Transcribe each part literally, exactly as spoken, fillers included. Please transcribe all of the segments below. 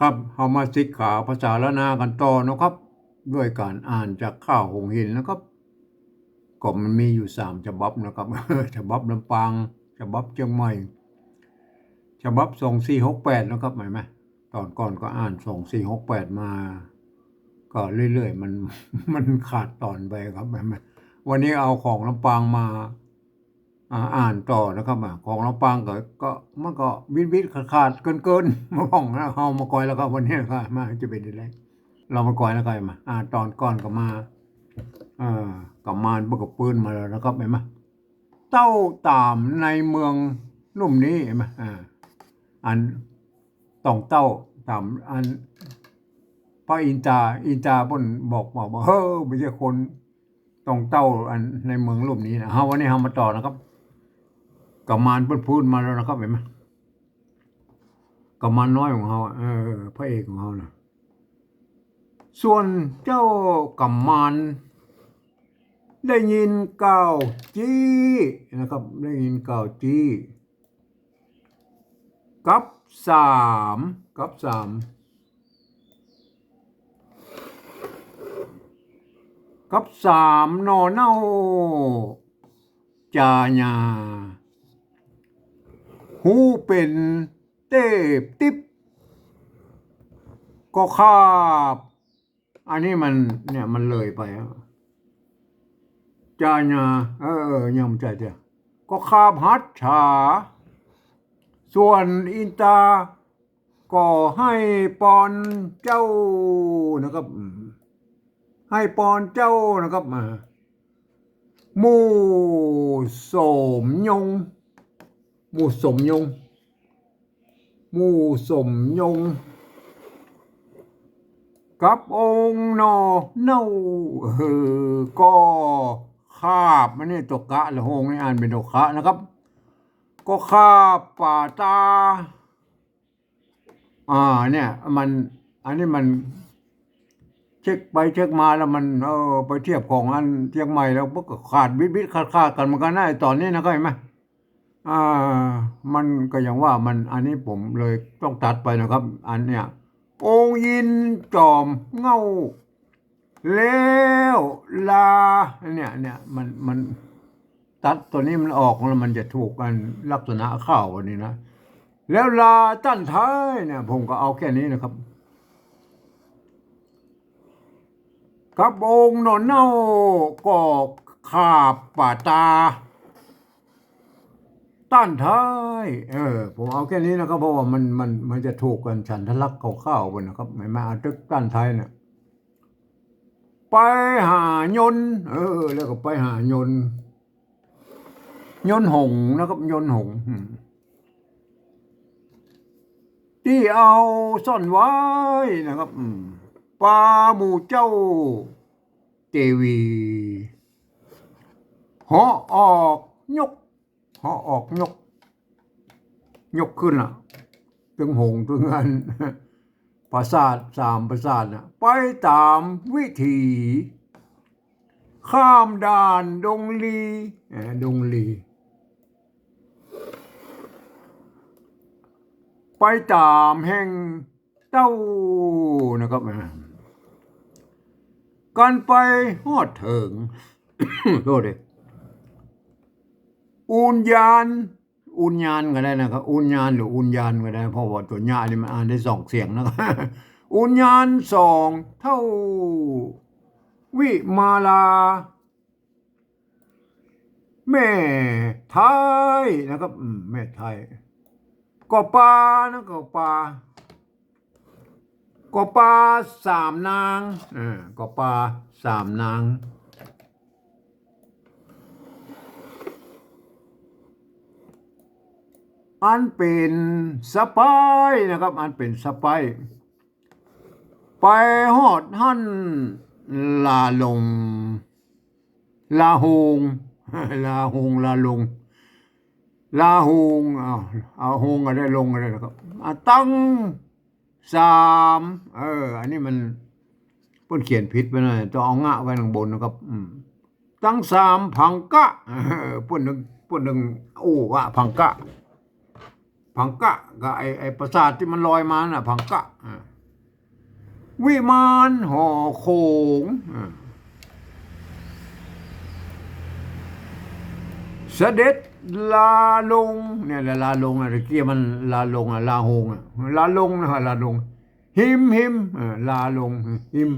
ครับ เฮามาศึกษาภาษาล้านนากั๋นต่อนะครับ ด้วยก๋านอ่านจากค่าวหงส์หินนะครับ ก็มันมีอยู่สามฉบับนะครับ ฉบับลำปาง ฉบับเจียงใหม่ ฉบับสองสี่หกแปดนะครับ หันก่อ ต๋อนก่อนก็อ่านสองสี่หกแปดมา ก็เรื่อยๆ มัน มันขาดต๋อนไปครับ หัน วันนี้เอาของลำปางมา อ่า อ่านต่อนะครับ อ่า ของลำปางก็ ก็ มันก็วิดๆ ขาดๆ เกินๆ มาพ่องนะ เฮามาก่อยแล้วครับ วันนี้ก็มาจะเป๋นยังไง เฮามาก่อยแล้วครับ มา อ่า ต๋อนก่อนก็มา เอ่อ กำมานเปิ้นก็ปื้นมาแล้วนะครับ หันก่อ เต้าต๋ามในเมืองลุ่มนี้ หันก่อ อ่า อันต้องเต้าต๋าม อัน พระอินตา อินตาเปิ้นบอกว่า เฮ้อ บ่ใจ้คน ต้องเต้าอันในเมืองลุ่มนี้นะ เฮา วันนี้เฮามาต่อนะครับ กำมานเปิ้นปื้นมาแล้วนะครับ หันก่อ กำมานน้อยของเฮา เออ พระเอกของเฮานะ ส่วนเจ้ากำมาน ได้ยินกล่าวจี้นะครับ ได้ยินกล่าวจี้ กับสาม กับสาม กับสามหน่อเน่า จาญา ฮู้เป๋นเต๊บติ๊บ ก็คาบ อันนี้มัน เนี่ย มันเลยไปอะ จาญา เออ เออ ยังบ่ใจ้เตื้อ ก็คาบหัตถา ส่วนอินตา ก็ให้ปอนเจ้านะครับ อืม ให้ปอนเจ้านะครับ อ่า หมู่สมยง หมู่สมยง หมู่สมยง กับองค์หน่อเน่า เออ ก็คาบ อันนี้ตั๋วกะละโฮงนี่อ่านเป๋นตั๋วคะนะครับ ก็คาบป่าตา อ่า เนี่ย มัน อันนี้มัน เช็คไปเช็คมาแล้วมัน เออ ไปเทียบของอันเจียงใหม่แล้ว มันก็ขาดบิดๆ ขาดๆ กั๋นเหมือนกั๋นนะ ไอ้ต๋อนนี้นะ เข้าใจ๋ไหม อ่า มันก็อย่างว่ามัน อันนี้ผมเลยต้องตัดไปนะครับ อันเนี้ย องค์ยินจอมเหง้า แล้วลา เนี่ย เนี่ย มัน มัน ตัดตั๋วนี้มันออกแล้วมันจะถูกอันลักษณะข่าวอันนี้นะ แล้วลาต้านท้ายเนี่ย ผมก็เอาแค่นี้นะครับ กับองค์หน่อเน่าก็คาบป่าตา ต้านท้าย เออ ผมเอาแค่นี้นะครับ เพราะว่ามัน มัน มันจะถูกอันฉันทลักษณ์ข่าวๆ ไปนะครับ ไม่ ไม่เอาตึกต้านท้ายเนี่ย ไปหายนต์ เออ แล้วก็ไปหายนต์ ยนต์หงส์นะครับ ยนต์หงส์ อืม ตี้เอาซ่อนไว้นะครับ อืม ปาหมู่เจ้าเตวี เหาะออกยก เหาะออกยก ยกขึ้นล่ะ ตึงหงส์ตึงอัน ปราสาท สามปราสาทน่ะ ไปต๋ามวิถี ข้ามด่านดงลี เอ่อ ดงลี ไปต๋ามแห่งเต้านะครับ อ่า กันไปฮอดเถิง โทษดิ อุญญาณ อุญญาณก็ได้นะครับ อุญญาณหรืออุญญาณก็ได้ เพราะว่าตั๋วญานี่มันอ่านได้สองเสียงนะครับ อุญญาณสองเต้า วิมาลา แม่ไท้นะครับ อืม แม่ไท้ ก็ปานะ ก็ปา ก็ปาสามนาง อ่า ก็ปาสามนาง อันเป๋นสะใภ้นะครับ อันเป๋นสะใภ้ ไปฮอดหั้นลาลง ลาโฮง ลาโฮง ลาลง ลาโฮง เอา เอาโฮงก็ได้ ลงก็ได้นะครับ อ่ะ ตังสาม เออ อันนี้มัน เปิ้นเขียนผิดไปหน่อย ต้องเอางะไว้ข้างบนนะครับ อืม ตังสามผังกะ เออ เปิ้นนึง เปิ้นนึง โอ้ ว่าผังกะ ผังกะ ก็ไอ้ ไอ้ปราสาทตี้มันลอยมาน่ะ ผังกะ อ่า วิมานห่อโขง อ่า เสด็จลาลง เนี่ยแหละ ลาลงอ่ะ ตะกี้มันลาลงอ่ะ ลาหงอ่ะ ลาลงนะ ลาลง ฮิม ฮิม เออ ลาลง ฮิม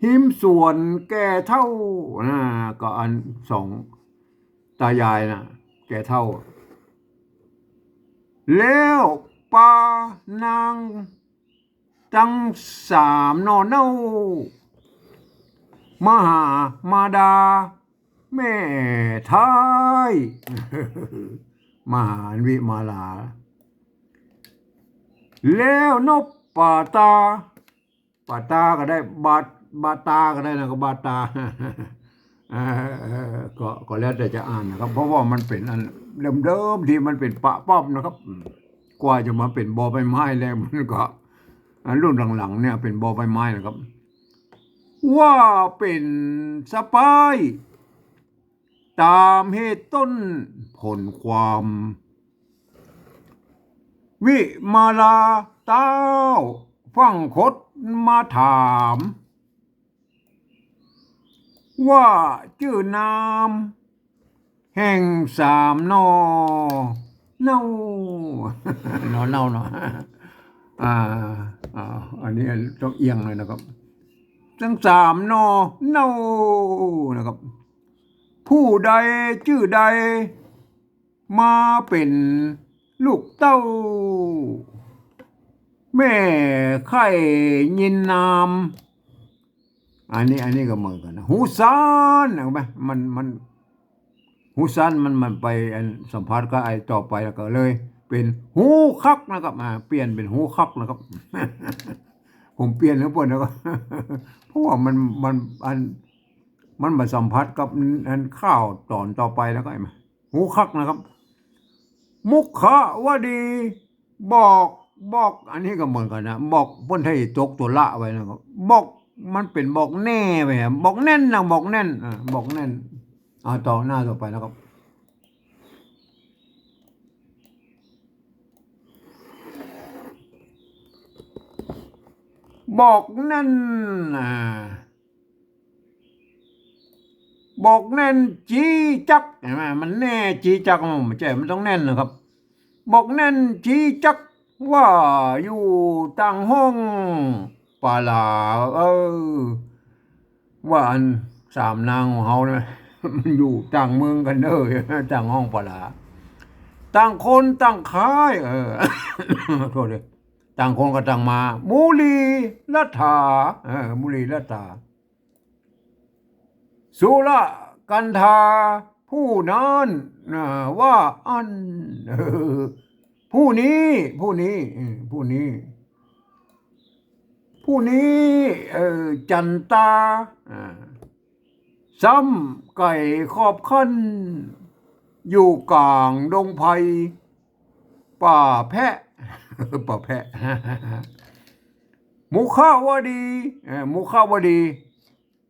ฮิมสวนแก่เฒ่า อ่า ก็อันสองตายายน่ะ แก่เฒ่า แล้วปานางตังสามหน่อเน่า มหามาดา แม่ท้าย มหาวิมาลา แล้วนบป่าตา ป่าตาก็ได้ บา บาตาก็ได้นะ ก็บาตา เอ่อ ก็ ก็แล้วแต่จะอ่านนะครับ เพราะว่ามันเป๋นอันเดิมๆ ตี้มันเป๋นปะป้อมนะครับ อืม กว่าจะมาเป๋นบอใบไม้แล้ว มันก็ อันรุ่นหลังๆ เนี่ยเป๋นบอใบไม้นะครับ ว่าเป๋นสะป๊าย ต๋ามเหตุต้นผลความ วิมาลาเต้าฟั่งคดมาถาม ว่าจื้อนามแห่งสามหน่อเน่า หน่อเน่าเนาะ อ่า อ่า อันนี้ต้องเอียงเลยนะครับ ตังสามหน่อเน่านะครับ ผู้ใดจื้อใด มาเป๋นลูกเต้า แม่ใค่ยินนาม อันนี้ อันนี้ก็เหมือนกั๋นนะ หูซาน เห็นไหม มัน มัน หูซาน มัน มันไปอันสัมผัสกับไอ้ต่อไปแล้วก็เลยเป๋นหูคักนะครับ อ่า เปลี่ยนเป๋นหูคักนะครับ ผมเปลี่ยนให้เปิ้นแล้วก็ เพราะว่ามัน มัน อัน มันมาสัมผัสกับอันข่าวต๋อนต่อไปแล้วก็ หูคักนะครับ มุขวดี บอก บอก อันนี้ก็เหมือนกั๋นนะ บอกเปิ้นไถ่ตกตั๋วละไว้นะครับ บอก มันเป๋นบอกแน่ไปครับ บอกแน่นนะ บอกแน่น อ่า บอกแน่น เอาต่อหน้าต่อไปนะครับ บอกแน่น อ่า บอกแน่นจี๊จัก เห็นไหม มันแน่จี๊จัก มันบ่ใจ้ มันต้องแน่นนะครับ บอกแน่นจี๊จัก ว่าอยู่ตางห้องป่าหลา เออ ว่าอันสามนางของเฮาเนี่ย มันอยู่ต่างเมืองกั๋นเน่อ ต่างห้องป่าหลา ต่างคนต่างคาย เออ โทษที ต่างคนก็ต่างมา มุลีรัตถา เออ มุลีรัตถา สุรกันธาผู้นั้น อ่า ว่าอั้น เออ ผู้นี้ ผู้นี้ เออ ผู้นี้ ผู้นี้ เออ จันตา อ่า ซ้ำไก่ขอบขั้น อยู่กลางดงไพร ป่าแพะ ป่าแพะ มุขวดี เอ่อ มุขวดี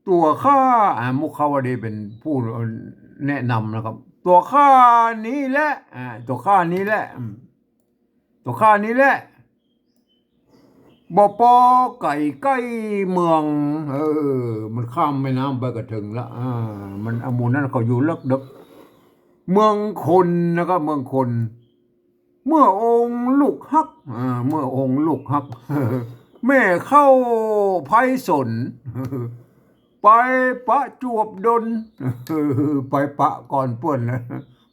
ตั๋วข้า อ่า มุขวดีเป๋นผู้แนะนำนะครับ ตั๋วข้านี้แหละ อ่า ตั๋วข้านี้แหละ อืม ตั๋วข้านี้แหละ บ่ปอไก๋ใก้เมือง เออ มันข้ามแม่น้ำไปก็เถิงละ อ่า มัน อ่า หมู่นั้นเขาอยู่เลิกเดิก เมืองคนนะครับ เมืองคน เมื่อองค์ลูกฮัก อ่า เมื่อองค์ลูกฮัก แม่เข้าไพศาล ไปประจวบดล ไปปะก่อนเปิ้นนะ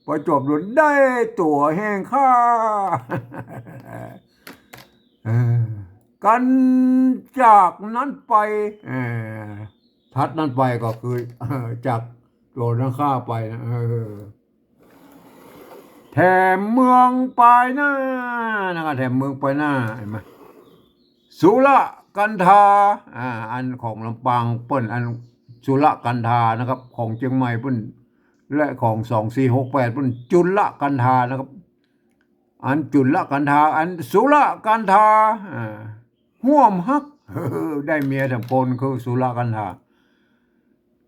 ประจวบดลได้ตั๋วแห่งข้า เออ กันจากนั้นไป เออ ถัดนั้นไปก็คือ เออ จากตั๋วนั้นข้าไปนะ เออ แถมเมืองปายหน้านะครับ แถมเมืองปายหน้า เห็นไหม สุรกันธา อ่า อันของลำปางเปิ้น อันสุรกันธานะครับ ของเจียงใหม่เปิ้น และของสองสี่หกแปดเปิ้น จุลกันธานะครับ อันจุลกันธา อันสุรกันธา อ่า ฮ่วมฮัก ได้เมียสามคนคือสุรกันธา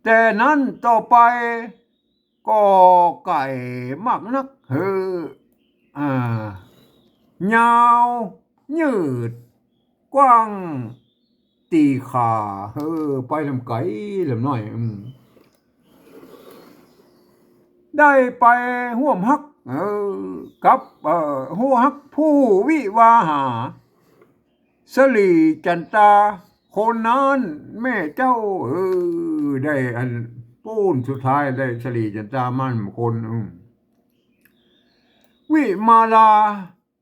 แต่นั้นต่อไป ก็ไก๋มากนัก เออ อ่า ยาวยืดกว้าง ตี้ขา เออ ไปลำไกลลำน้อย อืม ได้ไปฮ่วมฮัก เออ กับ เออ ฮูฮักผู้วิวาหา สลีจันตา คนนั้นแม่เจ้า เออ ได้อันปู้นสุดท้ายได้สลีจันตามั่นคน อืม วิมาลา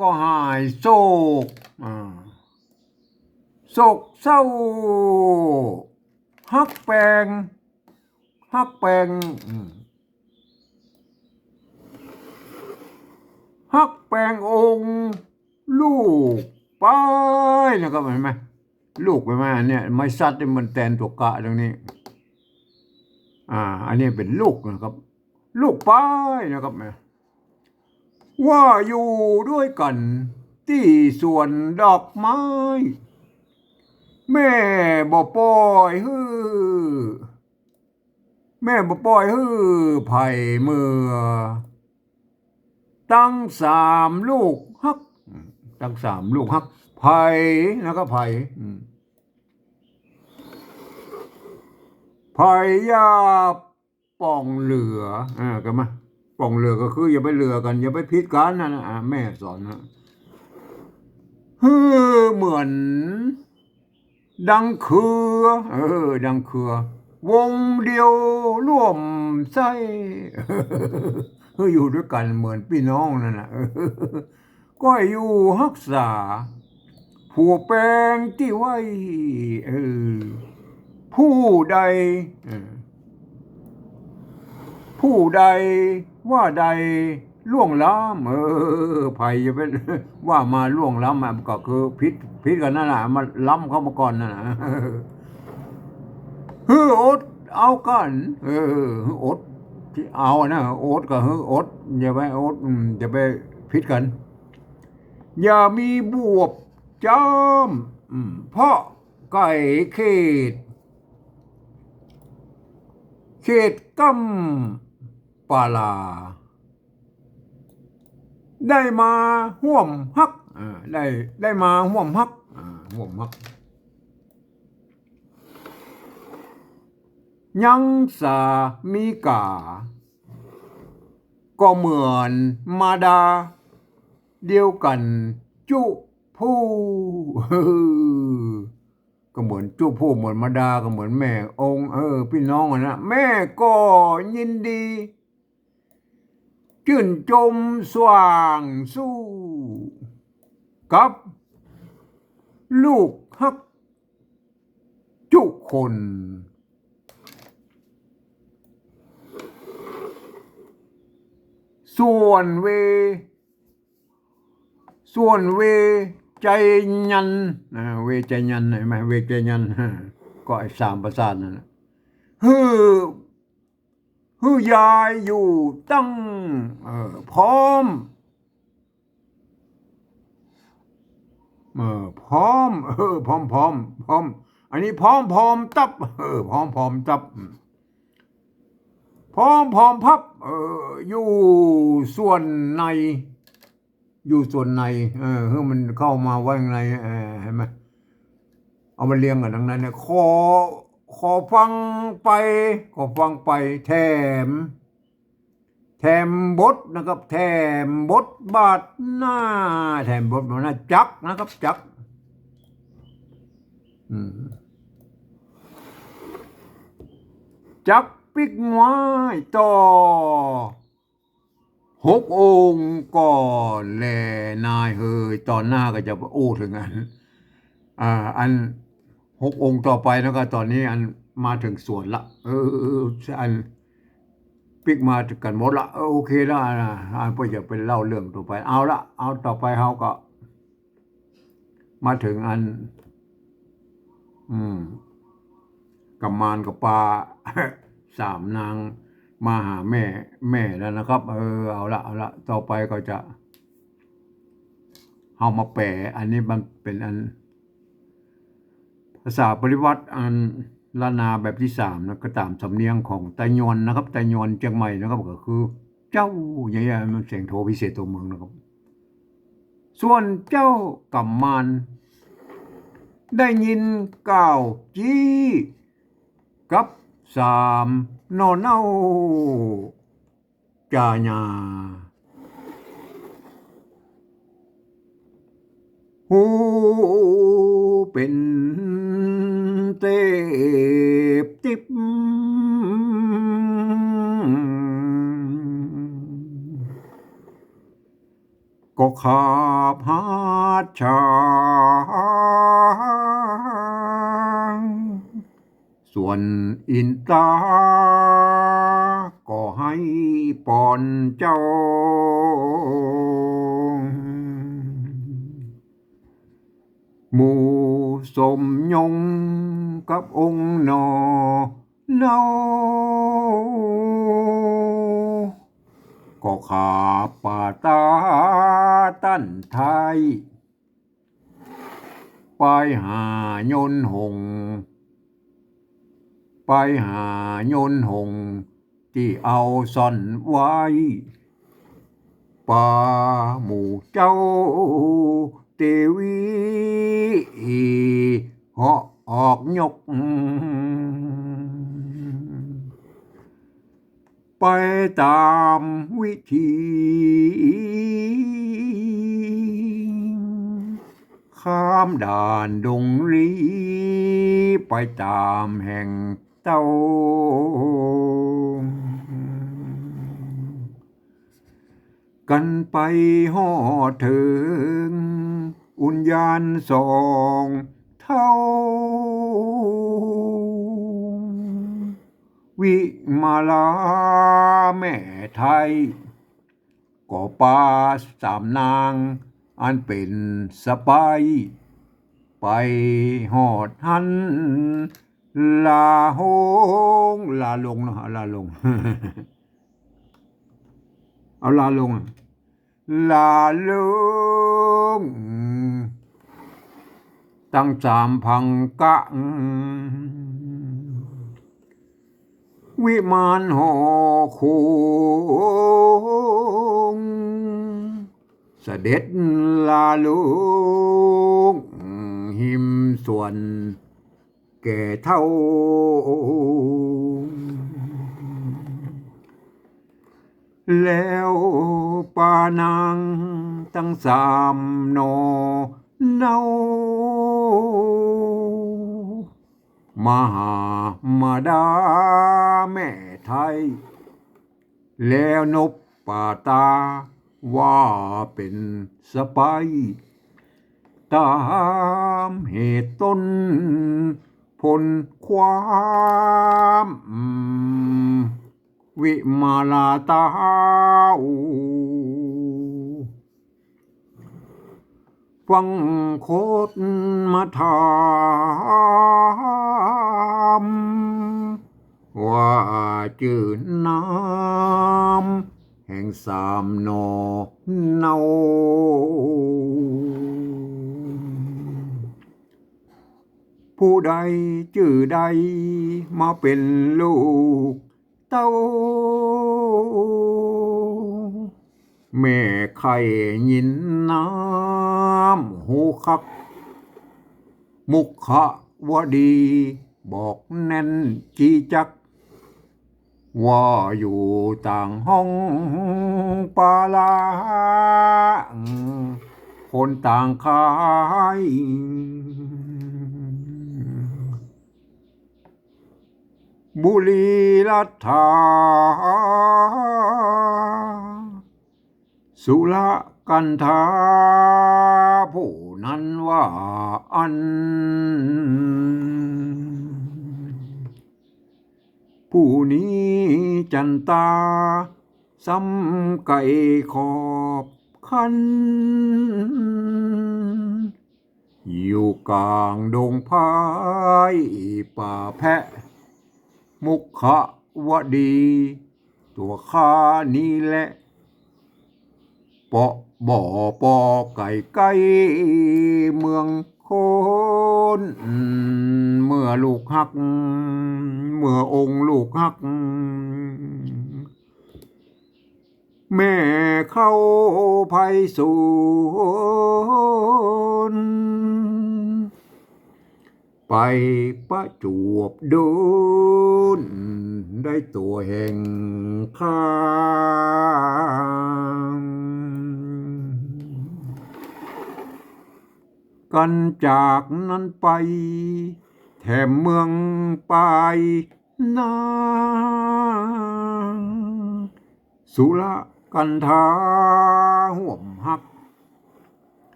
ก็หายโศก อ่า โศกเศร้า ฮักแปง ฮักแปง อืม ฮักแปงองค์ลูกไปนะครับ หันก่อ ลูกไปมาอันเนี้ย ไม้สัตว์นี่มันแตนตั๋วกะตรงนี้ อ่า อันนี้เป๋นลูกนะครับ ลูกไปนะครับ ว่าอยู่ด้วยกั๋นตี้สวนดอกไม้ แม่บ่ปล่อยหื้อ แม่บ่ปล่อยหื้อใผเมือ ตังสามลูกฮัก ตังสามลูกฮัก ใผนะครับ ใผ อืม ใผอย่า ป่องเหลือ อ่า ก็มา ป่องเหลือก็คืออย่าไปเหลือกั๋น อย่าไปผิดกั๋นนั่นนะ อ่า แม่สอนนะ หื้อเหมือนดังเครือ เออ ดังเครือ วงเดียวร่วมไส้ หื้ออยู่ด้วยกั๋นเหมือนปี้น้องนั่นน่ะ ก็อยู่ฮักษา ผัวแปงตี้ไว้ เออ ผู้ใด เออ ผู้ใดว่าใดล่วงล้ำ เออ ใผอย่าไปว่ามาล่วงล้ำ มันก็คือผิด ผิดกั๋นนั่นแหละ มันล้ำเข้ามาก่อนนั่นน่ะ หื้ออดเอากั๋น เออ หื้ออด ตี้เอานะ อดก็หื้ออด อย่าไปอด อืม อย่าไปผิดกั๋น อย่ามีบวบจ้ำ อืม เพราะไก่เขต เขตก้ำปาลา ได้มาฮ่วมฮัก อ่า ได้ ได้มาฮ่วมฮัก อ่า ฮ่วมฮัก ยังสามีก๋า ก็เหมือนมาดา เดียวกั๋นจุผู้ ก็เหมือนจุผู้ เหมือนมาดา ก็เหมือนแม่องค์ เออ ปี้น้องอะนะ แม่ก็ยินดี จื้นจมสว่างสู้ กับลูกฮักจุคน ส่วนเว ส่วนเวไชยันต์ อ่า เวไชยันต์ หันก่อ เวไชยันต์ อ่า ก็ไอ้สามประสาทนั่นน่ะ หื้อ หื้อยายอยู่ตัง เออ พร้อม เออ พร้อม เออ พร้อม พร้อม พร้อม อันนี้พร้อม พร้อมตับ เออ พร้อม พร้อมตับ อืม พร้อม พร้อมพับ เออ อยู่ส่วนใน อยู่ส่วนใน เออ หื้อมันเข้ามาไว้ข้างใน เออ หันก่อ เอามาเรียงกั๋นดังนั้นเนี่ย ขอ ขอฟังไป ขอฟังไป แถม แถมบทนะครับ แถมบทบาทหน้า แถมบทบาทหน้า จักนะครับ จัก อืม จักปิ๊กไหว้ต่อ หกองค์ก่อนแลนายเฮย ต๋อนหน้าก็จะอู้เถิงอัน อ่า อันหกองค์ต่อไปนะ ก็ต๋อนนี้อันมาเถิงสวนละ เออ อันปิ๊กมากั๋นหมดละ เออ โอเคละ อ่า อันก็จะไปเล่าเรื่องต่อไป เอาละ เอาต่อไปเฮาก็ มาเถิงอัน อืม กำมารกับปา สามนางมาหาแม่ แม่แล้วนะครับ เออ เอาละ เอาละ ต่อไปก็จะ เฮามาแป๋ อันนี้มันเป๋นอัน ภาษาปริวรรตอันล้านนาแบบตี้สามนะ ก็ต๋ามสำเนียงของไตยวนนะครับ ไตยวนเจียงใหม่นะครับ ก็คือ เจ้า อย่างเงี้ย มันเสียงโทพิเศษตั๋วเมืองนะครับ ส่วนเจ้ากำมาน ได้ยินกล่าวจี้กับสามหน่อเน่าจ่าหญ้า หูเป๋นเตบติ๊บ ก็ขาบหาดฉาง ส่วนอินตาก็ให้ปอนเจ้า หมู่สมยงกับองค์หน่อเน่า ก็ขาบป่าต๋าตันไท้ ไปหายนต์หงส์ ไปหายนต์หงส์ตี้เอาซ่อนไว้ ปาหมู่เจ้าเตวี เหาะออกยก ไปต๋ามวิธี ข้ามด่านดงลี้ ไปต๋ามแห่งเต้า กันไปฮอดเถิง อุญญาณสองเฒ่า วิมาลาแม่ไท้ ก็ปาสามนาง อันเป๋นสะใภ้ ไปฮอดหั้น ลาหง ลาลงเนาะ ลาลง เอาลาลง ลาลง ตังสามพังกะ วิมานหอคง เสด็จลาลง หิมสวน แก่เฒ่า แล้วปานางตังสามหน่อเน่า มาหามาดาแม่ไท้ แล้วนบป่าต๋า ว่าเป๋นสะใภ้ ต๋ามเหตุต้นผลความ วิมาลาต๋า ฟังโคตรมาถาม ว่าจื้อนามแห่งสามหน่อเน่า ผู้ใดจื้อใดมาเป๋นลูก เต้า แม่ใค่ยินนามฮูคัก มุขวดี บอกแน่นจีจัก ว่าอยู่ต่างห้องปาลา คนต่างคาย บุรีรัฐา สุรกันธา ผู้นั้นว่าอั้น ผู้นี้จันตา ซ้ำไก่ขอบคัน อยู่กลางดงไพร่ป่าแพะ มุขวดี ตั๋วข้านี้แหละ เปาะบ่อปอไก่ใก้เมืองโคน เมื่อลูกฮัก เมื่อองค์ลูกฮัก แม่เข้าไพศาล ไปประจวบดูนได้ตั๋วแห่งข้า กันจากนั้นไป แถมเมืองปายนา สุรกันธาฮ่วมฮัก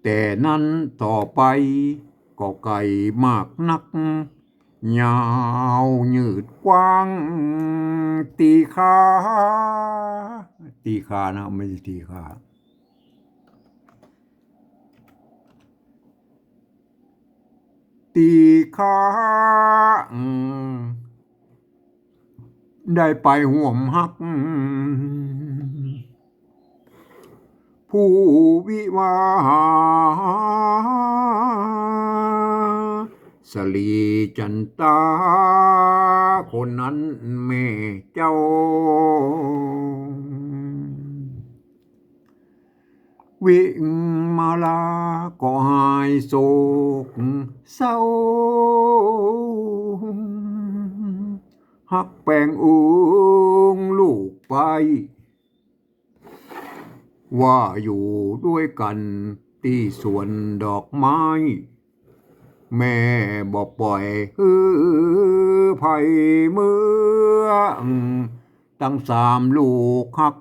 แต่นั้นต่อไปก็ไก๋มากนัก ยาวยืดกว้าง ตีข้า ตีข้านะ ไม่ใช่ตีข้า ตีข้า ได้ไปฮ่วมฮัก ผู้วิวาหา สลีจันตา คนนั้นแม่เจ้า วิมลาก็หายโศกเศร้า ฮักแปงองค์ลูกไป ว่าอยู่ด้วยกั๋นตี้สวนดอกไม้ แม่บ่ปล่อยหื้อใผเมือ ตังสามลูกฮัก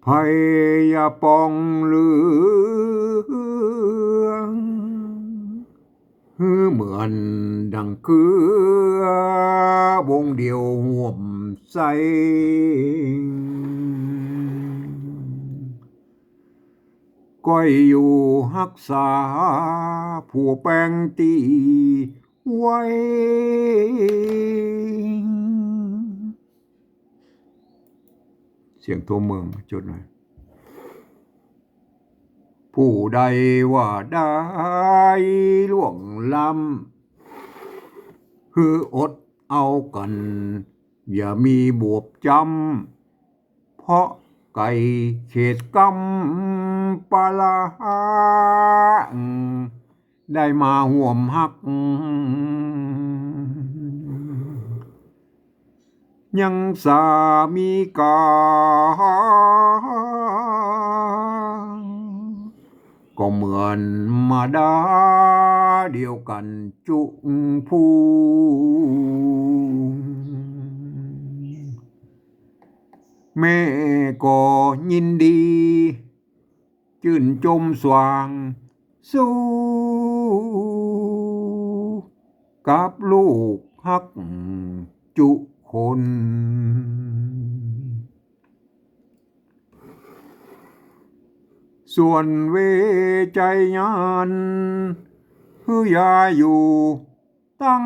ไผอย่าปองเหลือง หื้อเหมือนดังเครือวงเดียวฮ่วมไส้ ก้อยอยู่ฮักษาผู้แปงตี้ไว้ เสียงทั่วเมือง จดหน่อย ผู้ใดว่าได้ล่วงล้ำ หื้ออดเอากั๋น อย่ามีบวบจำ เพราะไก๋เขตกำปะลา ได้มาฮ่วมฮัก ยังสามีก๋า ก็เหมือนมาดาเดียวกั๋นจุผู้ แม่ก็ยินดี จื้นจมสว่าง สู้กับลูกฮักจุคน ส่วนเวไชยาน หื้อยาอยู่ ตั้ง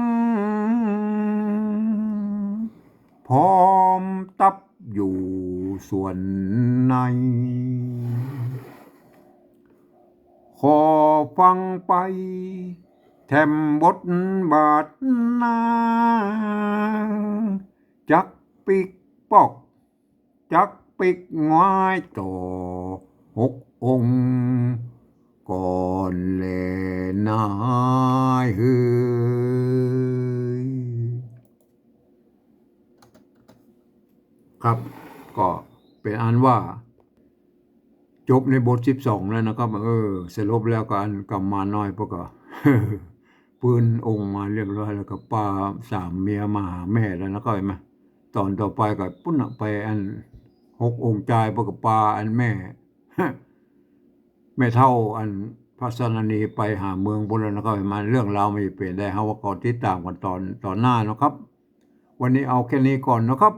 พร้อมตับอยู่ส่วนใน ขอฟังไป แถมบทบาทนาง จักปิ๊กป๊อก จักปิ๊กงอยต่อหกองค์ก่อนแลนายเฮย ครับ ก็เป๋นอันว่า จบในบทสิบสองแล้วนะครับ เออ สรุปแล้วก็อันกำมาน้อยเปิ้นก็ ปื้นองค์มาเรียบร้อยแล้วก็ปาสามเมียมาหาแม่แล้วนะครับ หันก่อ ต๋อนต่อไปก็ปู๊นน่ะ ไปอันหกองค์จายเปิ้นก็ปาอันแม่ แม่เฒ่าอันพระสะหะนีไปหาเมืองปู๊นแล้วนะครับ หันก่อ เรื่องราวมันจะเป๋นใด เฮาก็ติดต๋ามกั๋นต๋อน ต๋อนหน้านะครับ วันนี้เอาแค่นี้ก่อนนะครับ